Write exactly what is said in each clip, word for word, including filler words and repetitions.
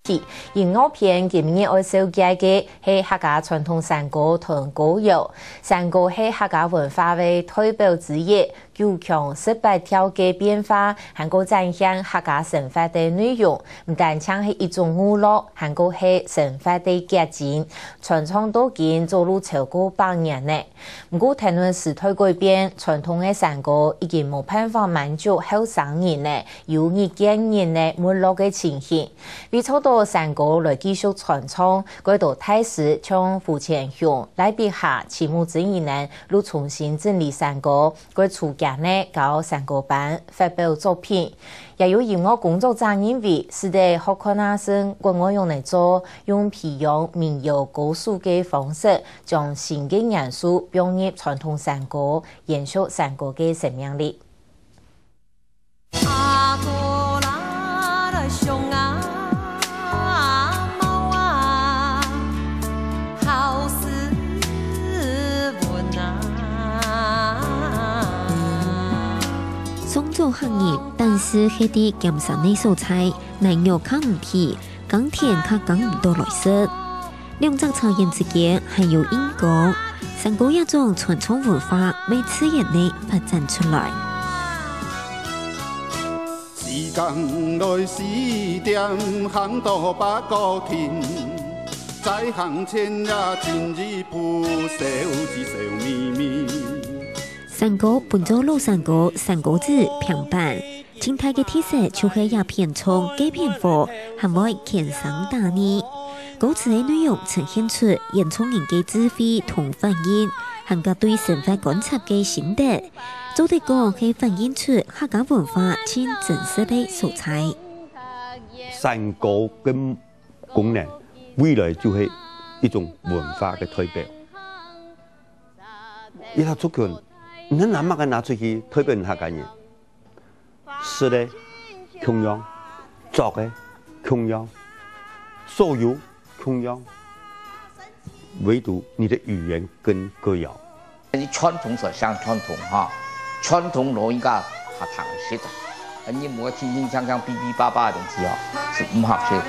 音樂篇今日愛紹介个係客家傳統山歌同歌謠。山歌係客家文化个代表之一，九腔十八調个變化，還過展現客家生活个內容，毋單淨係一種娛樂，還過係生活个結晶，傳唱到今早路超過百年呢。 毋過，跈等時代改變，傳統个山歌已經無辦法滿足後生人呢，有日漸人呢沒落个情形。為做到山歌來繼續傳唱，蓋多大師像胡千雄、賴碧霞、徐慕貞等人，又重新整理山歌，蓋出家呢教山歌班，發表作品。 也有音樂工作者認為，使得學看啊聲國外用來做，用培養民謠歌手个方式，將新个元素放入傳統山歌，延續山歌个生命力。阿哥啦，來相啊，阿毛啊，好斯文啊。上早客人 但係歇在尖山个所在，泥肉較毋肥，耕田較耕毋到來食。兩隻茶園之間還有蔭光，山歌這種傳統文化乜自然地發展出來。時間來時點，行到八角亭，再行前呀，進一步，笑嘻笑咪咪。 山歌分做老山歌、山歌子、平板。盡大个特色就係這片唱該片和，還會牽聲打義。歌詞个內容呈現出演唱人个智慧同反應，還加對生活觀察个心得，做得講係反映出客家文化盡真實个所在。山歌个功能，未來就係一種文化个代表。 一下出去，你拿麼个拿出去，特別客家人，食个共樣，著个共樣，所有共樣，唯獨你个語言跟歌謠。你傳統就係傳統哈，傳統老人家較聽得識个，你莫輕輕鏘鏘、嗶嗶叭叭个東西哦，係毋合適个。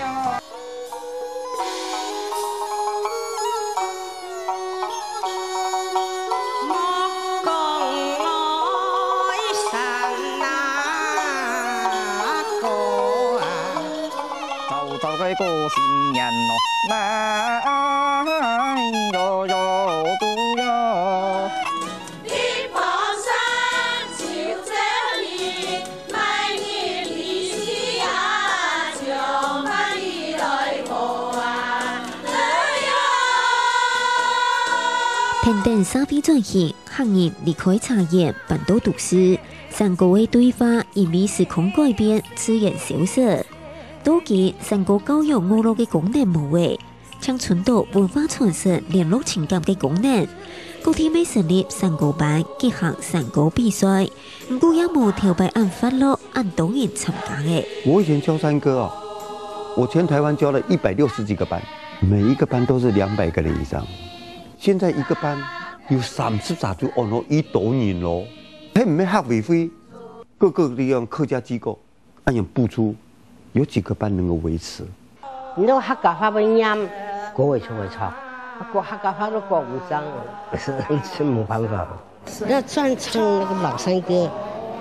跈等社會轉型，客人離開茶園，搬到都市，山歌个對話因為時空改變，自然消失。到今，山歌教育娛樂个功能無了， 淨伸到文化傳承、聯絡情感个功能。各地乜成立山歌班，舉行山歌比賽，毋過也無頭擺恁活絡、恁多人參加个。我以前教山歌哦，我全台灣教了一百六十幾個班，每一個班都是兩百個人以上。現在一個班有三十儕就安到一多人咯，係毋係客委會，各個地方客家機構 恁樣補助，有幾個班能夠維持？你用客家話會唸，歌會就會唱，啊，歌客家話都講毋上，是，是無辦法。那專唱那個老山歌，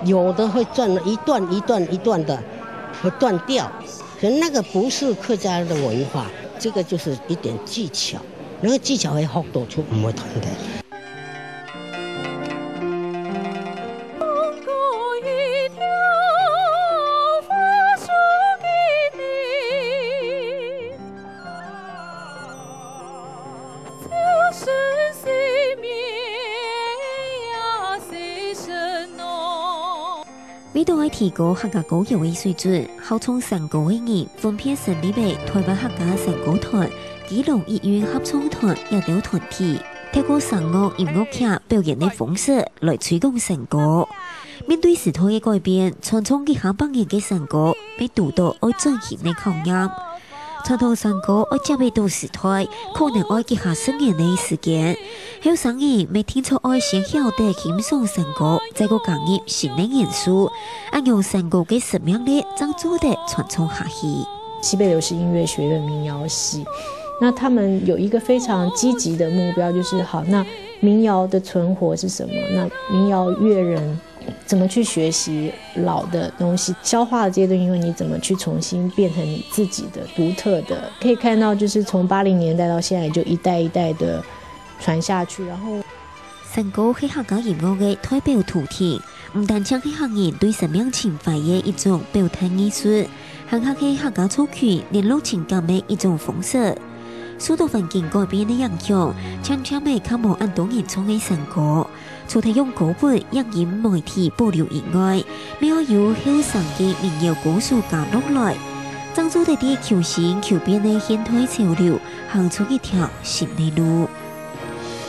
有的會斷了一段一段一段的，會斷掉，可那個不是客家的文化，這個就是一點技巧，那個技巧會學到就毋會斷的。 為著愛提高客家歌謠个水準，好唱山歌个人分別成立了台灣客家山歌團、基隆藝韻合唱團這兜團體，透過聲樂、音樂劇表演个方式來推廣山歌。面對時代个改變，傳唱幾下百年个山歌，乜堵著愛轉型个考驗。 傳統山歌愛接得到時代，可能愛幾下十年个時間。後生人乜定著愛先曉得欣賞山歌，再過加入新个元素，恁樣山歌个生命力正做得傳承下去。西北流行音乐学院民谣系。那他们有一个非常积极的目标，就是好，那民谣的存活是什么？那民谣乐人怎么去学习老的东西，消化这些东西，因为你怎么去重新变成你自己的独特的？可以看到，就是从八零年代到现在，就一代一代的传下去，然后山歌係客家音樂个代表土地，毋單淨係客人對生命情懷个一種表達藝術，還較係客家族群聯絡情感个一種方式。受到環境改變个影響，漸漸个較無恁多人唱个山歌，除忒用歌本、影音媒體保留以外，乜愛有後生个民謠歌手加落來，正做得在求新求變个現代潮流行出一條新个路。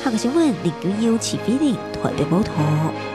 客家新聞林君佑、徐慧玲台北報導。